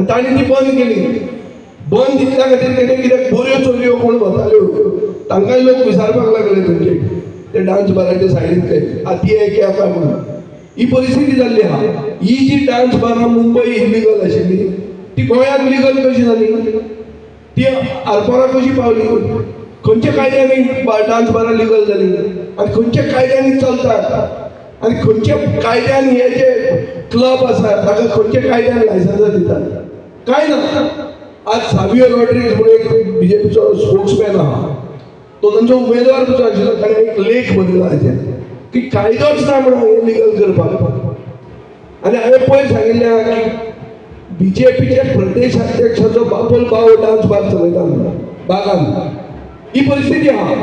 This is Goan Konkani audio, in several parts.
आनी तांणी ती बंद केली. बंद इतल्या खातीर केली कित्याक बऱ्यो चलयो कोण वताल्यो तांकांय लोक विचारपाक लागले, थंयचे ते डान्स बाराच्या सायडींतले, आती आहे क्या काय म्हणून. ही परिस्थिती जाल्ली आहा. ही जी डान्स बारां मुंबय इलिगल आशिल्ली, ती गोंयांत लिगल कशी जाली? ती आरपोरा कशी पावली? खंयच्या कायद्यांनी डान्स बारां लिगल जाली आनी खंयच्या कायद्यांनी चलतात आनी खंयच्या कायद्यान हे जे क्लब आसा ताका खंयच्या कायद्यान लायसन्सां दितात? काय ना. आज सावियो रॉड्रिग्स म्हणून एक बीजेपीचो स्पोक्समॅन आहा, तो तांचो उमेदवार सुद्दां आशिल्लो. ताणें एक लेख बरयला हाचेर की कायदोच ना म्हणून हें लिगल करपाक. आनी हांवें पयर सांगिल्लें आहा की बीजेपीचे प्रदेश अध्यक्षाचो बापोल भाव डान्स बार चलयता म्हणून बागान. ही परिस्थिती आहा.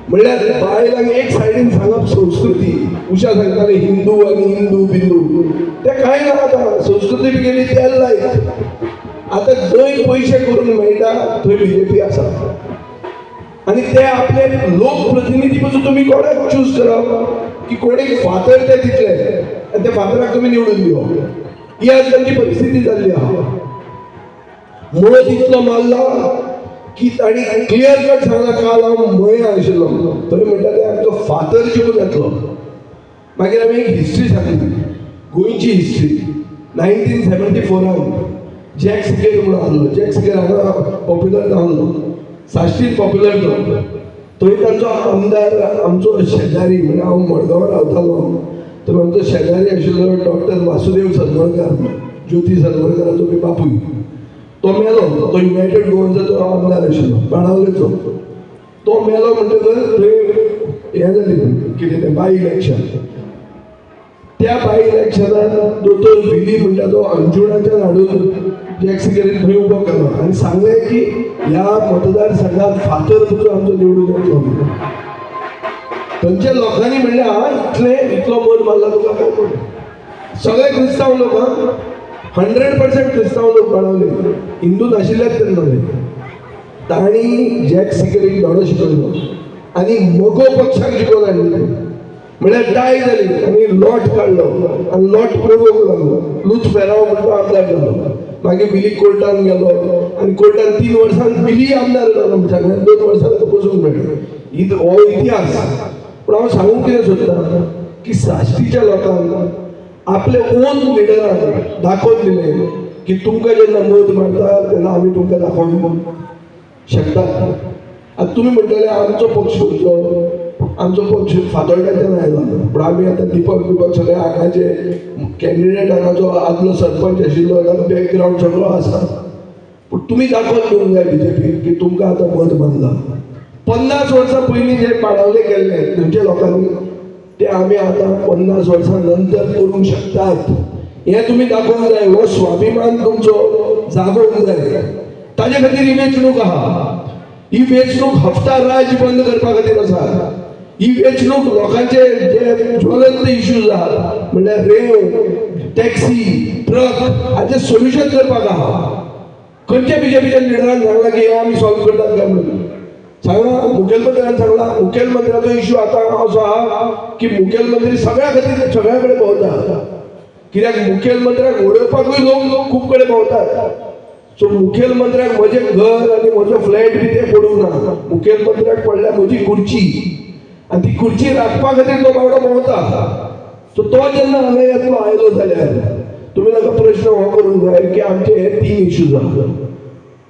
म्हणल्यार बायलांक एक सायडीन सांगप संस्कृती, उषा सांगताले हिंदू आनी हिंदू बिंदू ते कांय ना. आतां संस्कृती बी गेली तेल लायत. आतां जंय पयशे करून मेळटा थंय बीजेपी आसा आनी ते आपले लोकप्रतिनिधी पासून तुमी कोणाक चूज करप की कोणीक फातर ते दितले आनी त्या फातराक तुमी निवडून दिवप. ही आज तांची परिस्थिती जाल्ली आहा. मद इतलो मारला की तांणी क्लियर कट सांगला. काल हांव मयां आशिल्लो, थंय म्हणटा ते आमचो फातर जिखून येतलो. मागीर आमी एक हिस्ट्री सांगली, गोंयची हिस्ट्री. 1974न जॅक सिकेर म्हणून आहलो. जॅक सिकेर हांगा पॉप्युलर नाहलो, साश्टीन पॉप्युलर तो. थंय तांचो आमदार आमचो शेजारी, म्हणजे हांव मडगांव रावतालो तर आमचो शेजारी आशिल्लो डॉक्टर वासुदेव सरमळकार, ज्योती सरमळकाराचो बी बापूय. तो मेलो. तो युनायटेड गोवन्सचो तो आमदार आशिल्लो बाणावलेचो. तो मेलो म्हणटकच थंय हें जालें, कितें तें, बाय इलेक्शन. त्या बाय इलेक्शनान दोतोर विली म्हणटा तो अंजुणाच्यान हाडून जॅक सिकेरीन थंय उबो केलो आनी सांगलें की ह्या मतदारसंघात फातर तुजो आमचो निवडून येतलो म्हणून. थंयच्या लोकांनी म्हणलें, हा, इतलें इतलो मत मारला तुका काय म्हणून. सगळे क्रिस्तांव लोक, हा, 100% क्रिस्तांव लोक बाणावले, हिंदू नाशिल्लेच तेन्ना थंय. तांणी जॅक सिकेरीक धडो शिकयलो आनी मगो पक्षाक जिखोवन हाडले. म्हळ्यार टाय जाली आनी लॉट काडलो आनी लॉट पळोवंक लागलो. लूच फेराव म्हणटा आमदार जालो. मागीर बिली कोर्टान गेलो आनी कोर्टान 3 वर्सां बिली आमदार जालो. म्हणजे 2 वर्सां ताका बसूंक मेळ्ळें. ही हो इतिहास. पूण हांव सांगूंक कितें सोदता की साश्टीच्या लोकांक आपले ओन लिडरान दाखोवन दिलें की तुमकां जेन्ना मत मारता तेन्ना आमी तुमकां दाखोवंक शकतात. आतां तुमी म्हणटले, आमचो पक्ष खंयचो? आमचो पक्ष फातोड्ड्याच्यान आयला, पूण आमी आतां दिपक बिपक सगळे हांगाचे कॅन्डिडेट, हांगाचो आदलो सरपंच आशिल्लो, ताका बॅकग्रावंड सगळो आसा. पूण तुमी दाखोवन दिवंक जाय बीजेपी की तुमकां आतां मत मारला. 50 वर्सां पयलीं जे बाणावले केल्ले थंयच्या लोकांनी, ते आमी आतां 50 वर्सां नंतर करूंक शकतात हें तुमी दाखोवंक जाय. हो स्वाभिमान तुमचो जागोवंक जाय. ताजे खातीर ही वेंचणूक आहा. ही वेंचणूक हफ्ता राज बंद करपा खातीर आसा. ही वेंचणूक लोकांचे जे ज्वलंत इश्यूज आहात, म्हणल्यार रेंव, टॅक्सी, ट्रक हाचे सोल्युशन करपाक आहा. खंयच्या बीजेपीच्या लिडरान सांगलां की हे आमी सॉल्व करतात काय म्हणून? सांगला मुखेलमंत्र्यान? सांगला मुखेलमंत्र्याचो इश्यू आतां असो आहा की मुखेलमंत्री सगळ्या खातीर सगळ्या कडेन भोंवता, कित्याक मुखेलमंत्र्याक उडोवपाकूय लोक खूब कडेन भोंवतात. सो मुखेलमंत्र्याक म्हजें घर आनी म्हजो फ्लॅट बी ते पडूंक ना. मुखेलमंत्र्याक पडल्या म्हजी खुर्ची आनी ती खुर्ची राखपा खातीर तो बावडो भोंवता. सो तो जेन्ना हांगा येतलो, आयलो जाल्यार तुमी ताका प्रश्न हो करूंक जाय की आमचे हे तीन इश्यूज आहा,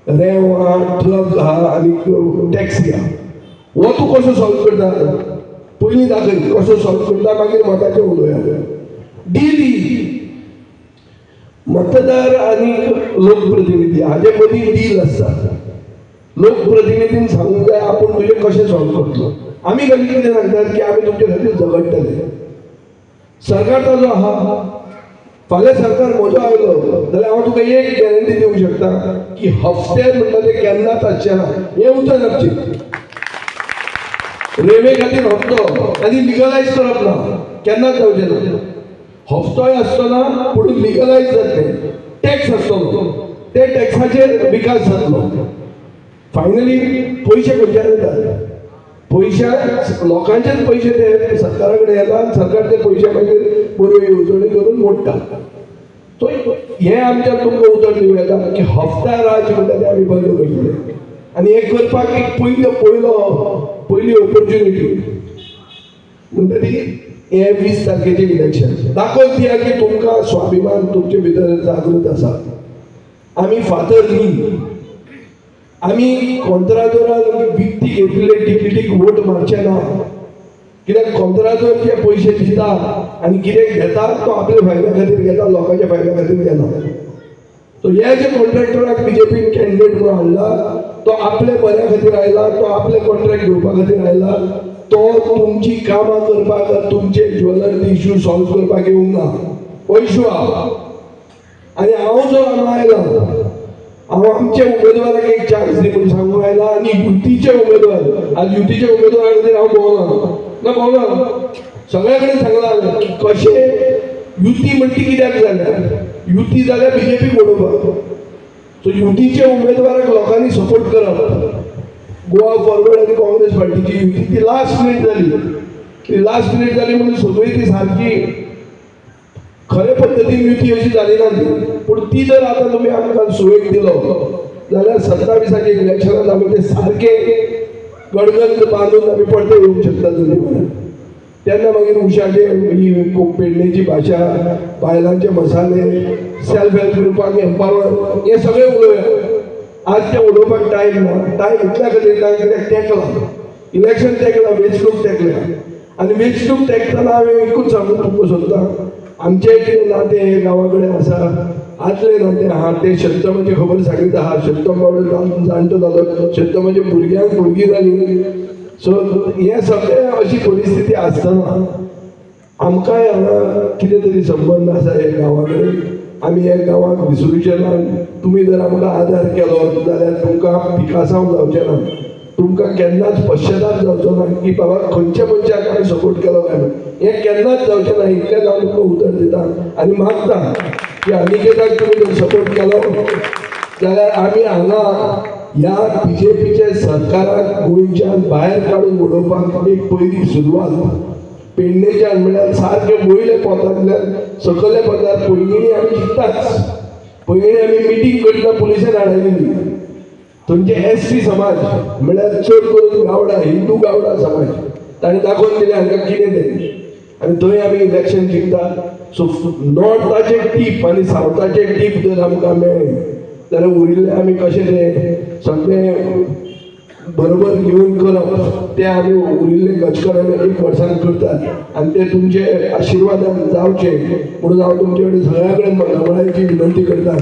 रेंव आहा, ट्रक आहा आनी टॅक्सी आहा, हो तूं कसो सॉल्व करता? पयलीं दाखय कसो सॉल्व करता, मागीर मताचें उलोवया. डील ही मतदार आनी लोकप्रतिनिधी हाजे मदीं डील आसता. लोकप्रतिनिधीन सांगूंक जाय आपूण तुजें कशें सॉल्व करतलो. आमी कशें कितें सांगतात की आमी तुमचे खातीर झगडटले. सरकार ताजो आहा. फाल्यां सरकार म्हजो आयलो जाल्यार हांव तुका एक गॅरंटी दिवंक शकता की हफ्ते म्हणटा ते केन्नाच आसचे ना. हें उतर आमचें. रेंवे खातीर हप्तो आनी लिगलायज करप ना, केन्नाच जावचें ना. हप्तोय आसचो ना, पूण लिगलायज जातलें. टॅक्स आसतलो, ते टॅक्साचेर विकास जातलो. फायनली पयशे खंयच्यान येतात? पयशे लोकांचेच पयशे ते सरकारा कडेन येता आनी सरकार ते पयशे मागीर बऱ्यो येवजण्यो करून मोडटा. सो हें आमच्या तुमकां उतर दिवं येता की हफ्ता राज म्हणटा तें आमी बंद करतले आनी हें करपाक एक पयलो पयलो पयली ऑपॉर्च्युनिटी म्हणटा ती हे 20 तारखेचें इलेक्शन दाखोवन दिया की तुमकां स्वाभिमान तुमचे भितर जागृत आसा. आमी फातर न्ही, आमी कोंत्रादोरान विकती घेतिल्ले तिकेटीक वोट मारचे ना, कित्याक कोंत्रादोर जे पयशे दिता आनी कितें घेता तो आपल्या फायद्या खातीर घेता, लोकांच्या फायद्या खातीर घेना. सो हे जे कॉन्ट्रॅक्टराक बीजेपीन कॅन्डिडेट म्हणून हाडला तो आपल्या बऱ्या खातीर आयला, तो आपले कॉन्ट्रॅक्ट घेवपा खातीर आयला, तो तुमची कामां करपाक, तुमचे ज्वेलर इश्यू सॉल्व करपाक येवंक ना. हो इश्यू आहा. आनी हांव जो हांगा आयला, हांव आमच्या उमेदवाराक एक चान्स दी म्हणून सांगूंक आयला आनी युतीचे उमेदवार, आज युतीच्या उमेदवारा खातीर हांव भोंवना ना भोंवना, सगळ्या कडेन सांगलां हांवें की कशें युती म्हणटी कित्याक जाल्या, युती जाल्या बीजेपीक उडोवपाक. सो युतीच्या उमेदवाराक लोकांनी सपोर्ट करप. गोवा फॉरवर्ड आनी काँग्रेस पार्टीची युती ती लास्ट मिनीट जाली, ती लास्ट मिनीट जाली म्हणून सगळी ती सारकी खरे पद्दतीन युती अशी जाली ना ती. पूण ती जर आतां तुमी आमकां सुवेग दिलो जाल्यार 27 इलेक्शनान आमी ते सारके गडगंज बांदून आमी परते येवंक शकता जुने. तेन्ना मागीर उशाचे ही पेडणेची भाशा, बायलांचे मसाले, सेल्फ हेल्प ग्रुपाक एम्पावर, हें सगळें उलोवया. आज तें उलोवपाक टायम ना. टायम इतल्या खातीर ना कित्याक तेंकला इलेक्शन, तेंकला वेंचणूक तेंकल्या. आनी वेंचणूक तेंकतना हांवें एकूच सांगूंक तुमकां सोदता, आमचें कितें नातें हे गांवा कडेन आसा, आदलें नातें आहा तें शेतमाची खबर सांगीत आहा. शेतम बाबडो जाणटो जालो, शेतमाच्या भुरग्यांक भुरगीं जालीं. सो हें सगळें अशी परिस्थिती आसतना आमकांय हांगा कितें तरी संबंद आसा हे गांवा कडेन. आमी ह्या गांवाक विसरूचे ना. तुमी जर आमकां आदार केलो जाल्यार तुमकां पिकासांव जावचें ना, तुमकां केन्नाच पश्चाताप जावचो ना की बाबा खंयच्या मनशाक आमी सपोर्ट केलो काय म्हणून, हें केन्नाच जावचें ना. इतलेंच हांव तुमकां उतर दिता आनी मागता की अनिकेताक तुमी जर सपोर्ट केलो जाल्यार आमी हांगा ह्या बीजेपीच्या सरकाराक गोंयच्यान भायर काडून उडोवपाक एक पयली सुरवात पेडणेच्यान, म्हणल्यार सारकें वयल्या पोंतांतल्यान सकयल्या पोंतार. पयलीं आमी जिखताच. पयलीं आमी मिटींग करतना पुलिशेन आडायलेली. थंयचे एस सी समाज, म्हणल्यार चड करून गावडा, हिंदू गावडा समाज, ताणें दाखोवन दिलें हांकां कितें तें आनी थंय आमी इलेक्शन जिखता. सो नॉर्थाचे टीप आनी सावथाचे टीप जर आमकां मेळ्ळें जाल्यार उरिल्लें आमी कशें तें सगळें बरोबर घेवन करप तें आमी उरिल्लें गचकन एक वर्सान करतात आनी ते तुमचे आशिर्वादान जावचे म्हणून हांव तुमचे कडेन सगळ्या कडेन नमळायेची विनंती करता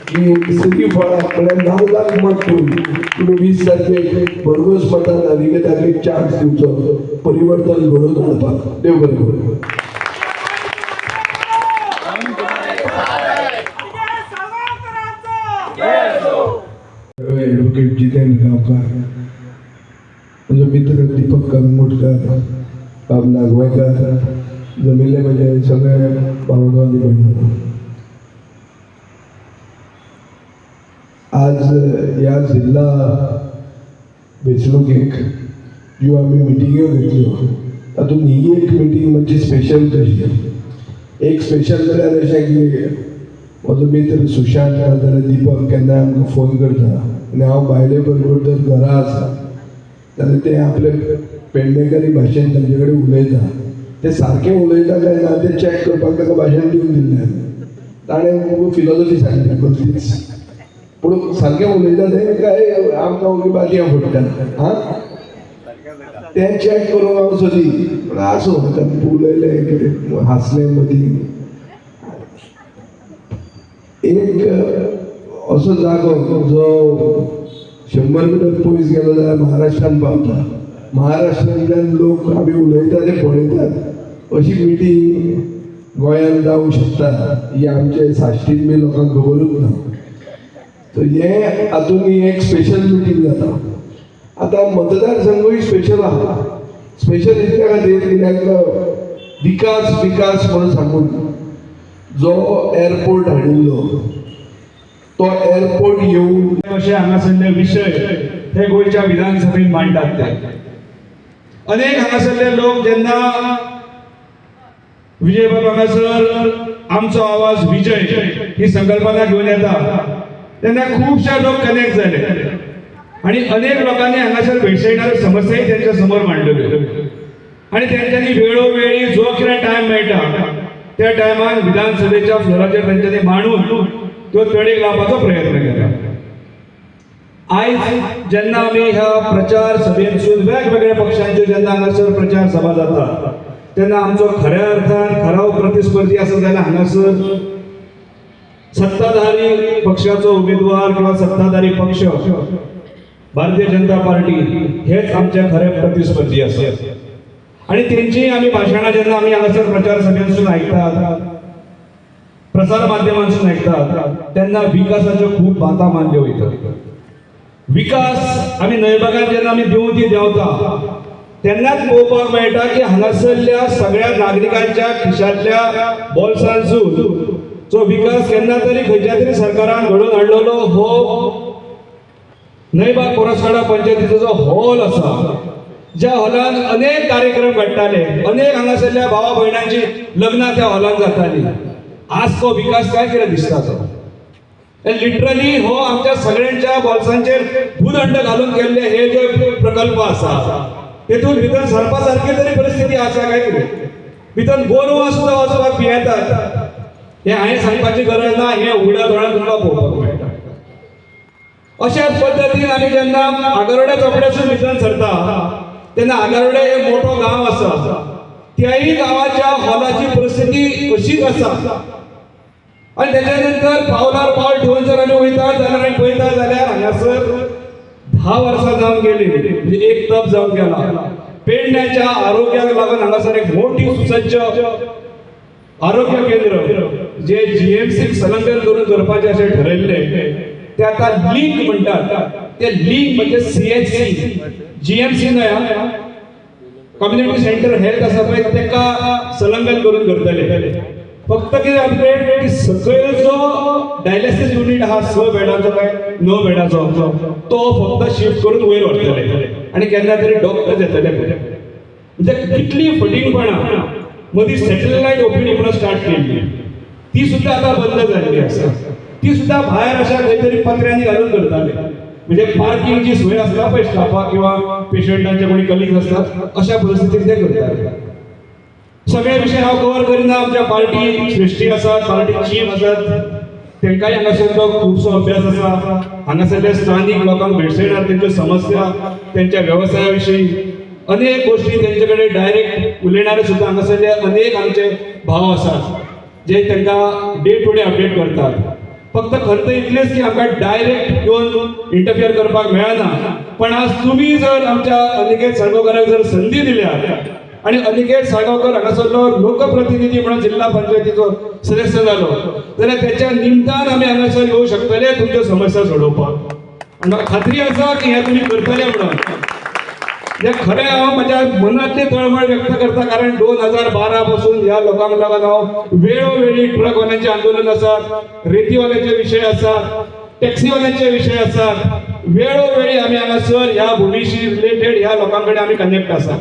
की श्रीफळाक म्हळ्यार 9 लाख मत दिवन तुमी 20 तारखेक भरघोस मतान अनिकेताक एक चान्स दिवचो परिवर्तन घडोवन हाडपाक. देव बरें करूं. विजय सावंतरांचा. ॲडव्होकेट जितेंद्र गांवकार, म्हजो मित्र दीपक कलंगूटकर, बाब नागवेकर, जमिल्ले म्हजे सगळे भावनो आनी भयणो, आज ह्या जिल्हा वेंचणुकेक ज्यो आमी मिटिंग्यो घेतल्यो तातूंत ही एक मिटींग मातशी स्पेशल कशी. एक स्पेशल जाल्यार अशें की म्हजो मित्र सुशांत नाजाल्यार दीपक केन्नाय आमकां फोन करता आनी हांव बायले बरोबर जर घरा आसा जाल्यार ते आपले पेडणेकरी भाशेन तांचे कडेन उलयता. ते सारकें उलयता काय ना तें चॅक करपाक ताका भाशण दिवन दिल्लें हांवें. ताणें फिलॉसॉफी सांगली भलतीच, पूण सारकें उलयता तें काय आमकां ओगी बातयां फोडटा. आं, तें चॅक करूंक हांव सोदी, पूण आसूं, आतां उलयलें कितें हांसलें मदीं. एक असो जागो जो 100 मिटर पयस गेलो जाल्यार महाराष्ट्रान पावता, महाराष्ट्रांतल्यान लोक आमी उलयता ते पळयतात, अशी मिटींग गोंयांत जावंक शकता ही आमचे साश्टीन बी लोकांक खबरूच ना. सो हें हातूंत ही एक स्पेशल मिटींग जाता. आतां मतदारसंघूय स्पेशल आहा. स्पेशल इतल्या खातीर कित्याक विकास विकास म्हणून सांगून जो एअरपोर्ट हाडिल्लो तो एअरपोर्ट येवन अशे हांगासरले विशय हे गोंयच्या विधानसभेत मांडटात. ते अनेक हांगासरले लोक जेन्ना विजयबाब हांगासर आमचो आवाज विजय ही संकल्पना घेवन येता तेन्ना खुबशे लोक कनेक्ट जाले आनी अनेक लोकांनी हांगासर भेडसायणाऱ्यो समस्याय तेंच्या समोर मांडलेल्यो आनी तेंच्यांनी वेळोवेळी जो कितें टायम मेळटा त्या टायमार विधानसभेच्या फ्लोराचेर तेंच्यांनी मांडून त्यो तडीक लावपाचो प्रयत्न केला. आयज जेन्ना आमी ह्या प्रचार सभेंतसून वेगवेगळ्या पक्षांच्यो जेन्ना हांगासर प्रचार सभा जाता तेन्ना आमचो खऱ्या अर्थान खरो प्रतिस्पर्धी आसा जाल्यार हांगासर सत्ताधारी पक्षाचो उमेदवार किंवा सत्ताधारी पक्ष भारतीय जनता पार्टी हेच आमचे खरे प्रतिस्पर्धी आसा. आनी तेंचीय आमी भाशणां जेन्ना आमी हांगासर प्रचार सभेंतसून आयकतात, प्रसार माध्यमांतसून आयकतात, तेन्ना विकासाच्यो खूब बाता मारल्यो वयतात. विकास आमी न्हंयबागान जेन्ना आमी देंवती देंवता तेन्नाच पळोवपाक मेळटा की हांगासरल्या सगळ्या नागरिकांच्या खिशांतल्या बोल्सांसून जो विकास केन्ना तरी खंयच्या तरी सरकारान घडोवन हाडलेलो हो न्हंयबाग पोरसकाडा पंचायतीचो जो हॉल आसा, ज्या हॉलान अनेक कार्यक्रम घडटाले, अनेक हांगासरल्या भावा भयणांची लग्नां त्या हॉलान जाताली, आज तो विकास काय कितें दिसता तो लिटरली हो आमच्या सगळ्यांच्या बोल्सांचेर भूदंड घालून केल्ले हे जे प्रकल्प आसा तेतून भितर सरपा सारकी तरी परिस्थिती आसा काय कितें? भितर गोरवां सुद्दां वचपाक भियेतात. हें हांवें सांगपाची गरज ना, हें उगड्या दोळ्यान तुमकां पळोवपाक मेळटा. अशाच पद्दतीन आमी जेन्ना आगारोड्या चोपड्यासून भितर सरता तेन्ना आगारोडे हे मोठो गांव आसा, त्याही गांवाच्या हॉलाची परिस्थिती अशीच आसा. आनी तेच्या नंतर पावलार पावल ठेवून जर आमी वयता जाल्यार आमी पळयता जाल्यार हांगासर 10 वर्सां जावन गेली, म्हणजे एक तप जावन गेला. पेडण्याच्या आरोग्याक लागून हांगासर एक मोठी सुसज्ज आरोग्य केंद्र जे जीएमसीक संलग्न करून करपाचें अशें ठरयल्लें ते आतां लींक म्हणटात. ते लींक म्हणजे सीएचसी, जीएमसी न्हय, कम्युनिटी सेंटर हेल्थ आसा पळय तेका संलग्न करून करतले. फक्त कितें अपडेट की सकयल जो डायलिसीस युनीट आहा 6 बेडाचो काय 9 बेडाचो तो फक्त शिफ्ट करून वयर व्हरतले आनी केन्ना तरी डॉक्टर्स येतले. म्हणजे कितली फटींगपणां. मदीं सॅटेलायट ओपीडी म्हणून स्टार्ट केल्ली ती सुद्दां आतां बंद जाल्ली आसा. ती सुद्दां भायर अशा खंय तरी पत्र्यांनी घालून करताले, म्हणजे पार्किंगची सोय आसता पळय स्टाफाक किंवा पेशंटांचे कोणी कलिग्स आसतात अशा परिस्थितीत ते करताले. सगळे विशय हांव कवर करिना. आमच्या पार्टी श्रेश्ठी आसात, पार्टी चीफ आसात, तांकांय हांगासर तो खुबसो अभ्यास आसा. हांगासरल्या स्थानीक लोकांक भेडसायणार तेंच्यो समस्या, तेंच्या वेवसाया विशीं अनेक गोश्टी तेंचे कडेन डायरेक्ट उलयणारे सुद्दां हांगासरले अनेक आमचे भाव आसात जे तांकां डे टू डे अपडेट करतात. फक्त खंत इतलीच की आमकां डायरेक्ट येवन इंटरफियर करपाक मेळना. पण आज तुमी जर आमच्या अनिकेत साळगांवकाराक जर संदी दिल्या आनी अनिकेत साळगांवकर हांगासरलो लोकप्रतिनिधी म्हणून जिल्हा पंचायतीचो सदस्य जालो जाल्यार त्याच्या निमतान आमी हांगासर येवंक शकतले तुमच्यो समस्या सोडोवपाक. आनी म्हाका खात्री आसा की हें तुमी करतले म्हणून. हे खरें हांव म्हज्या मनांतली तळमळ व्यक्त करता, कारण 2012 पासून ह्या लोकांक लागून हांव वेळोवेळी ट्रकवाल्यांचे आंदोलन आसात, रेतीवाल्यांचे विशय आसात, टॅक्सीवाल्यांचे विशय आसात, वेळोवेळी आमी हांगासर ह्या भुमीशी रिलेटेड ह्या लोकां कडेन आमी कनेक्ट आसा.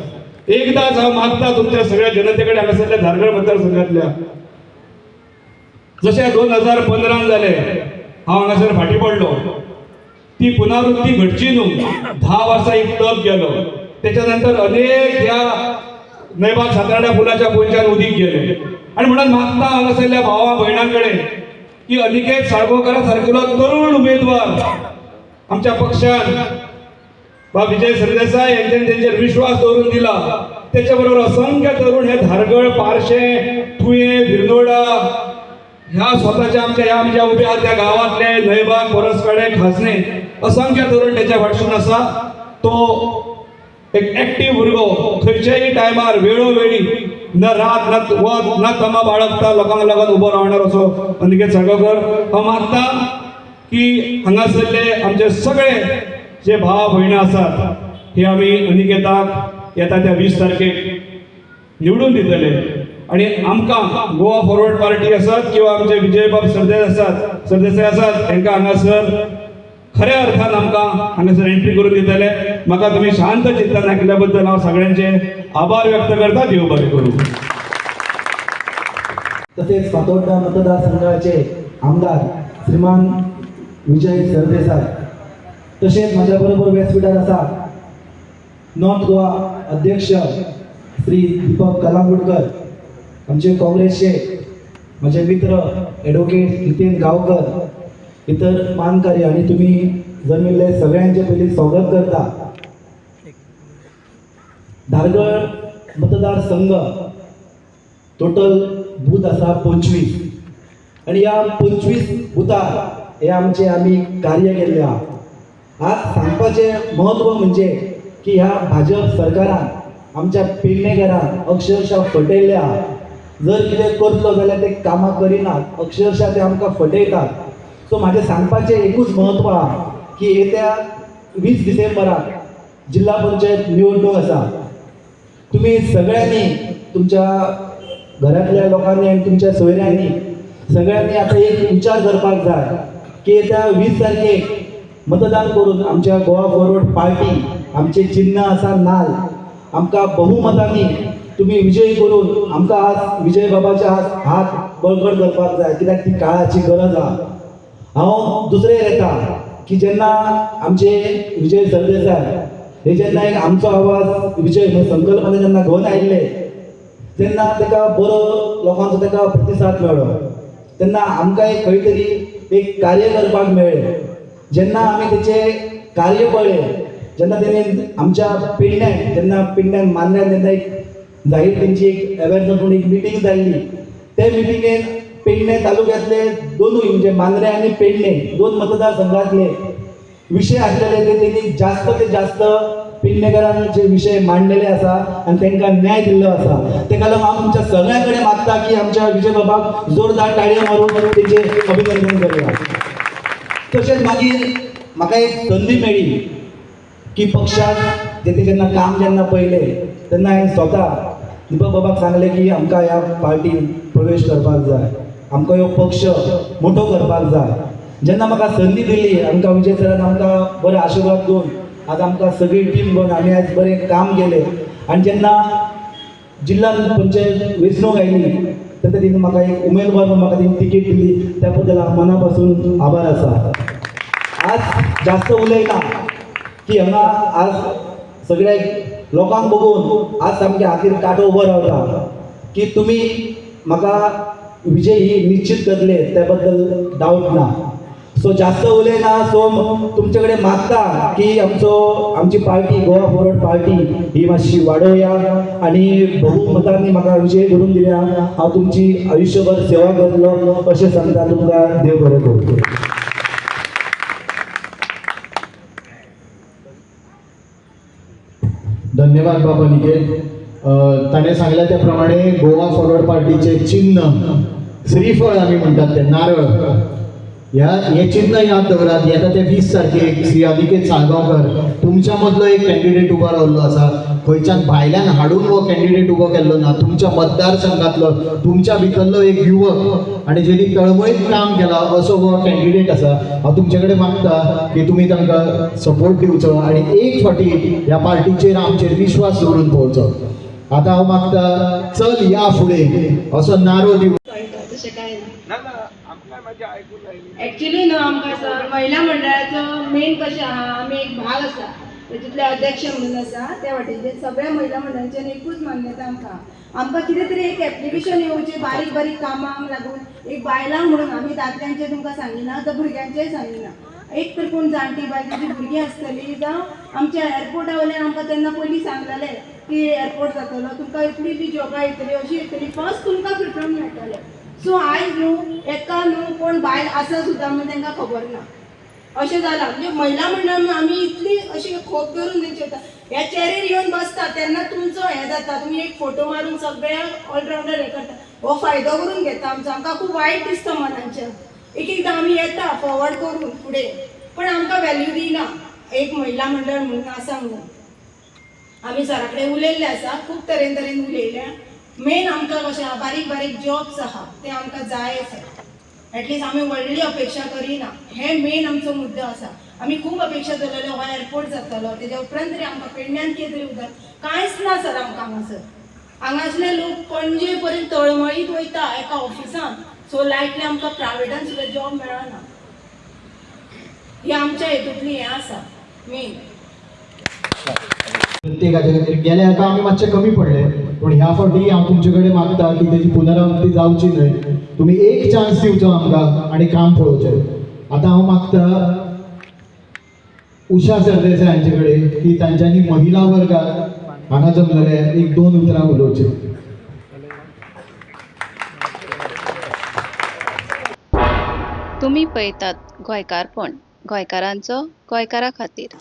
एकदाच हांव मागता तुमच्या सगळ्या जनते कडेन हांगासरल्या धारगळ मतदारसंघातल्या, जशें 2015 जालें हांव हांगासर फाटीं पडलो, ती पुनरावृत्ती घडची न्हू. 10 वर्सां एक तप गेलो, त्याच्या नंतर अनेक ह्या न्हंयबाग सातारड्या पुलाच्या पोंच्यान उदीक गेले. आनी म्हणून मागता हांगासरल्या भावा भयणां कडेन की अनिकेत साळगांवकरा सारकेलो तरुण उमेदवार आमच्या पक्षान बा विजय सरदेसाय यांच्यानी तेंचेर विश्वास दवरून दिला. त्याच्या बरोबर असंख्य तरुण हे धारगळ, पारशें, तुयें, विरनोडा ह्या स्वताच्या आमच्या ह्या आमच्या उभ्या आहात त्या गांवांतले न्हंयबाग, पोरसकडे, खाजणे असंख्य तरुण त्याच्या फाटसून आसा. तो एक एक्टीव भुरगो खंयच्याय टायमार वेळोवेळी न रात न वत न तमा बाळगता लोकांक लागून उबो रावणार असो अनिकेत साळगांवकर. हांव मागता की हांगासरले आमचे सगळे जे भाव भयणां आसात हे आमी अनिकेताक येता त्या 20 तारखेक निवडून दितले. आणि आमकां गोवा फॉरवर्ड पार्टी आसात किंवा आमचे विजयबाब सरदेसाय आसात, सरदेसाय आसात, हांकां हांगासर खऱ्या अर्थान आमकां हांगासर एंट्री करून दितले. म्हाका तुमी शांत चित्तान आयकल्या बद्दल हांव सगळ्यांचे आभार व्यक्त करता. देव बरें करूं. तसेच फातोड्डा मतदारसंघाचे आमदार श्रीमान विजय सरदेसाय, तसेच माझ्याबरोबर व्यासपीठार आसा नॉर्थ गोवा अध्यक्ष श्री दीपक कलांगुडकर, आमचे काँग्रेसचे माझे मित्र ॲडव्होकेट नितीन गावकर, इतर मानकरी आणि तुम्ही जमिल्ले सगळ्यांचे पयलीं स्वागत करता. धारगळ मतदारसंघ टोटल बूथ आसा 25 आनी ह्या 25 बुथार हे आमचे आमी कार्य केल्लें आहा. आज सांगपाचें म्हत्व म्हणजे की ह्या भाजप सरकारान आमच्या पेडणेकारांक अक्षरशः फटयल्लें आहा. जर कितें करतलो जाल्यार ते कामां करिनात, अक्षरशः ते आमकां फटयतात. सो म्हाजें सांगपाचें एकूच म्हत्व आहा की येत्या 20 डिसेंबराक जिल्हा पंचायत निवडणूक आसा. तुम्ही सगळ्यांनी तुमच्या घरातल्या लोकांनी आनी तुमच्या सोयऱ्यांनी सगळ्यांनी आतां एक विचार करपाक जाय की येत्या 20 तारखेक मतदान करून आमच्या गोवा फॉरवर्ड पार्टी, आमचे चिन्ह आसा नाल, आमकां बहुमतांनी तुमी विजयी करून आमकां आज विजय बाबाचे आज हात बळकट करपाक जाय, कित्याक ती काळाची गरज आहा. हांव दुसरें येता की जेन्ना आमचे विजय सरदेसाय हे जेन्ना एक आमचो आवाज विजय म्हण संकल्पना जेन्ना घेवन आयिल्ले तेन्ना ताका बरो लोकांचो ताका प्रतिसाद मेळ्ळो. तेन्ना आमकां एक खंय तरी एक कार्य करपाक मेळ्ळें. जेन्ना आमी तेचें कार्य पळयलें, जेन्ना तेणी आमच्या पेडण्यान, जेन्ना पेडण्यान मांद्र्यान जेन्ना एक जाहीर तेंची एक अवेरनस म्हणून एक मिटींग जाल्ली, ते मिटिंगेन पेडणे तालुक्यांतले दोनूय म्हणजे मांद्रें आनी पेडणे दोन मतदारसंघातले विशय आसलेले ते तेणी जास्त ते जास्त पेडणेकारांचे विशय मांडलेले आसा आनी तांकां न्याय दिल्लो आसा. ताका लागून हांव तुमच्या सगळ्यां कडेन मागता की आमच्या विजय बाबाक जोरदार टाळयो मारून तेंचें अभिनंदन करुया. तशेंच मागीर म्हाका एक संदी मेळ्ळी की पक्षाक तें जेन्ना काम जेन्ना पळयलें तेन्ना हांवें स्वता दीपक बाबाक सांगलें की आमकां ह्या पार्टीन प्रवेश करपाक जाय, आमकां ह्यो पक्ष मोठो करपाक जाय. जेन्ना म्हाका संदी दिली, आमकां विजय सरान आमकां बरो आशिर्वाद दिवन आज आमकां सगळी टीम घेवन आमी आज बरें काम केलें. आनी जेन्ना जिल्हा पंचायत वेंचणूक आयली तेन्ना तेणी म्हाका एक उमेदवार म्हणून म्हाका तेणी तिकेट दिली, त्या बद्दल हांव मना पासून आभार आसा. आज जास्त उलयना की हांगा आज सगळे लोकांक बघून आज सामकें हातीर कांटो उबो रावता की तुमी म्हाका विजय ही निश्चित करतले, त्या बद्दल डावट ना. सो जास्त उलयना. सो तुमचे कडेन मागता की आमचो आमची पार्टी गोवा फॉरवर्ड पार्टी ही मातशी वाडोवया आनी बहुमतांनी म्हाका विजय करून दिल्या. हांव तुमची आयुश्यभर सेवा करतलो अशें सांगता. तुमकां देव बरें करूं. धन्यवाद बाबा निकेत. ताणें सांगल्या त्या प्रमाणे गोवा फॉरवर्ड पार्टीचे चिन्ह श्रीफळ आमी म्हणटात ते नारळ, ह्या हे चिन्ह याद दवरात. येता ते 20 तारखेक श्री अनिकेत साळगांवकर तुमच्या मदलो एक कॅन्डिडेट उबो रावल्लो आसा. खंयच्यान भायल्यान हाडून हो कॅन्डिडेट उबो केल्लो ना, तुमच्या मतदारसंघातलो तुमच्या भितरलो एक युवक आनी जेणी तळमळीत काम केलां असो हो कॅन्डिडेट आसा. हांव तुमचे कडेन मागता की तुमी तांकां सपोर्ट दिवचो आनी एक फावटी ह्या पार्टीचेर आमचेर विश्वास दवरून पळोवचो. आतां हांव मागता चल या फुडें असो नारो दिवन कळटा तशें कांय ना. ना ना, आमकां मातशें आयकून आयलें. एक्चुली न्हू आमकां सर महिला मंडळाचो मेन कशें आहा, आमी एक भाग आसा तेतूंतले अध्यक्ष म्हणून आसा. त्या वाटेनचे सगळ्या महिला मंडळांच्यान एकूच मान्यता आमकां आमकां कितें तरी एक एप्लिकेशन येवचें बारीक बारीक कामांक लागून एक बायलांक म्हणून आमी दादल्यांचें तुमकां सांगिना तर भुरग्यांचेंय सांगिना. एक तर कोण जाणटी बायल तांची भुरगीं आसतलीं जावं आमच्या एअरपोर्टा वयल्यान आमकां तेन्ना पयलीं सांगलेलें की एअरपोर्ट जातलो, तुमकां इतली इतली जॉबां येतली, अशी येतली, फर्स्ट तुमकां प्रिफरन्स मेळटलें. सो आयज न्हू एका न्हू कोण बायल आसा सुद्दां म्हणून तांकां खबर ना अशें जालां. म्हणजे महिला मंडळ म्हणून आमी इतली अशी खोप धरून तेंचे वता ह्या चेरीर येवन बसता तेन्ना तुमचो हें जाता, तुमी एक फोटो मारून सगळ्यांक ऑलरावंडर हें करता, हो फायदो करून घेता आमचो. आमकां खूब वायट दिसता मनांच्यान. एक एकदां आमी येता फॉरवर्ड करून फुडें, पण आमकां व्हॅल्यू दिना एक महिला मंडळ म्हणून आसा म्हणून. आमी सरा कडेन उलयल्ले आसा, खूब तरेन तरेन उलयल्या. मेन आमकां कशें आहा बारीक बारीक जॉब्स आहा ते आमकां जाय आसा. एटलिस्ट आमी व्हडली अपेक्षा करिना, हे मेन आमचो मुद्दो आसा. आमी खूब अपेक्षा दवरलेल्यो हो एअरपोर्ट जातलो तेज्या उपरांत तरी आमकां पेडण्यान कितें तरी उदक कांयच ना सर आमकां हांगासर. हांगासले लोक पणजे पर्यंत तळमळीत वयता एका ऑफिसान. सो लायटली आमकां प्रायवेटान सुद्दां जॉब मेळना. ही आमच्या हेतूंतली हें आसा मेन. प्रत्येकाच्या खातीर गेल्या हेका आमी मातशे कमी पडले, पूण ह्या फावटी हांव तुमचे कडेन मागता की तेजी पुनरावृत्ती जावची न्हय. तुमी एक चान्स दिवचो आमकां आनी काम पळोवचें. आतां हांव मागता उषा सरदेसाय हांचे कडेन की तांच्यांनी महिला वर्गाक हांगा जमलेले एक दोन उतरां उलोवची. तुमी पळयतात गोंयकारपण, गोंयकारांचो गोंयकारा खातीर.